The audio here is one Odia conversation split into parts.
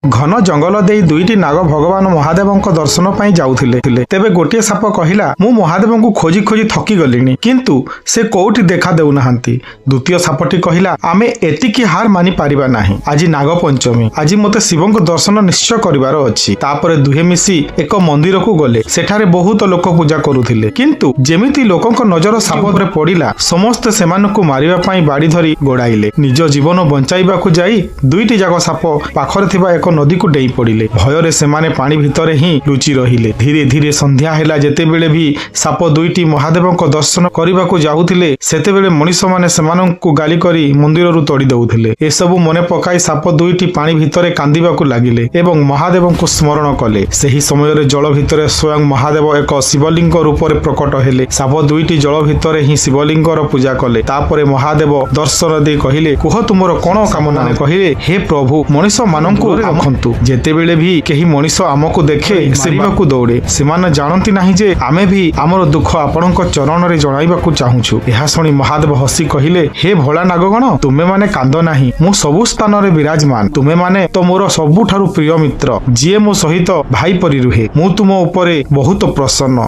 ଘନ ଜଙ୍ଗଲ ଦେଇ ଦୁଇଟି ନାଗ ଭଗବାନ ମହାଦେବଙ୍କ ଦର୍ଶନ ପାଇଁ ଯାଉଥିଲେ। ତେବେ ଗୋଟିଏ ସାପ କହିଲା, ମୁଁ ମହାଦେବଙ୍କୁ ଖୋଜି ଖୋଜି ଥକି ଗଲିଣି, କିନ୍ତୁ ସେ କୋଉଠି ଦେଖା ଦେଉନାହାନ୍ତି। ଦ୍ୱିତୀୟ ସାପଟି କହିଲା, ଆମେ ଏତିକି ହାର ମାନି ପାରିବା ନାହିଁ। ଆଜି ନାଗ ପଞ୍ଚମୀ, ଆଜି ମୋତେ ଶିବଙ୍କ ଦର୍ଶନ ନିଶ୍ଚୟ କରିବାର ଅଛି। ତାପରେ ଦୁହେଁ ମିଶି ଏକ ମନ୍ଦିରକୁ ଗଲେ। ସେଠାରେ ବହୁତ ଲୋକ ପୂଜା କରୁଥିଲେ, କିନ୍ତୁ ଯେମିତି ଲୋକଙ୍କ ନଜର ସାପ ଉପରେ ପଡ଼ିଲା, ସମସ୍ତେ ସେମାନଙ୍କୁ ମାରିବା ପାଇଁ ବାଡ଼ି ଧରି ଗୋଡ଼ାଇଲେ। ନିଜ ଜୀବନ ବଞ୍ଚାଇବାକୁ ଯାଇ ଦୁଇଟି ଯାକ ସାପ ପାଖରେ ଥିବା ଏକ ନଦୀକୁ ଡେଇଁ ପଡ଼ିଲେ। ଭୟରେ ସେମାନେ ପାଣି ଭିତରେ ହିଁ ଲୁଚି ରହିଲେ। ଧୀରେ ଧୀରେ ସନ୍ଧ୍ୟା ହେଲା। ଯେତେବେଳେ ବି ସାପ ଦୁଇଟି ମହାଦେବଙ୍କ ଦର୍ଶନ କରିବାକୁ ଯାଉଥିଲେ, ସେତେବେଳେ ମଣିଷମାନେ ସେମାନଙ୍କୁ ଗାଳି କରି ମନ୍ଦିରରୁ ତଡ଼ି ଦେଉଥିଲେ। ଏସବୁ ମନେ ପକାଇ ସାପ ଦୁଇଟି ପାଣି ଭିତରେ କାନ୍ଦିବାକୁ ଲାଗିଲେ ଏବଂ ମହାଦେବଙ୍କୁ ସ୍ମରଣ କଲେ। ସେହି ସମୟରେ ଜଳ ଭିତରେ ସ୍ୱୟଂ ମହାଦେବ ଏକ ଶିବଲିଙ୍ଗ ରୂପରେ ପ୍ରକଟ ହେଲେ। ସାପ ଦୁଇଟି ଜଳ ଭିତରେ ହିଁ ଶିବଲିଙ୍ଗର ପୂଜା କଲେ। ତାପରେ ମହାଦେବ ଦର୍ଶନ ଦେଇ କହିଲେ, କୁହ, ତୁମର କଣ କାମନା? କହିଲେ, ହେ ପ୍ରଭୁ, ମଣିଷ ମାନଙ୍କୁ ରଖନ୍ତୁ। ଯେତେବେଳେ ବି କେହି ମଣିଷ ଆମକୁ ଦେଖେ, ସେବାକୁ ଦୌଡେ। ସେମାନେ ଜାଣନ୍ତି ନାହିଁ ଯେ ଆମେ ବି ଆମର ଦୁଃଖ ଆପଣଙ୍କ ଚରଣରେ ଜଣାଇବାକୁ ଚାହୁଁଛୁ। ଏହା ଶୁଣି ମହାଦେବ ହସି କହିଲେ, ହେ ଭୋଳା ନାଗଗଣ, ତୁମେମାନେ କାନ୍ଦ ନାହିଁ। ମୁଁ ସବୁ ସ୍ଥାନରେ ବିରାଜମାନ। ତୁମେମାନେ ତ ମୋର ସବୁଠାରୁ ପ୍ରିୟ ମିତ୍ର, ଯିଏ ମୋ ସହିତ ଭାଇ ପରି ରୁହେ। ମୁଁ ତୁମ ଉପରେ ବହୁତ ପ୍ରସନ୍ନ।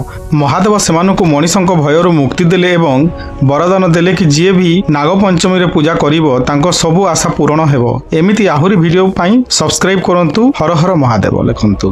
ମହାଦେବ ସେମାନଙ୍କୁ ମଣିଷଙ୍କ ଭୟରୁ ମୁକ୍ତି ଦେଲେ ଏବଂ ବରଦାନ ଦେଲେ କି ଯିଏ ବି ନାଗପଞ୍ଚମୀରେ ପୂଜା କରିବ, ତାଙ୍କ ସବୁ ଆଶା ପୂରଣ ହେବ। ଏମିତି ଆହୁରି ଭିଡ଼ିଓ ପାଇଁ ସବସ୍କ୍ରାଇବ କରନ୍ତୁ। ହର ହର ମହାଦେବ ଲେଖନ୍ତୁ।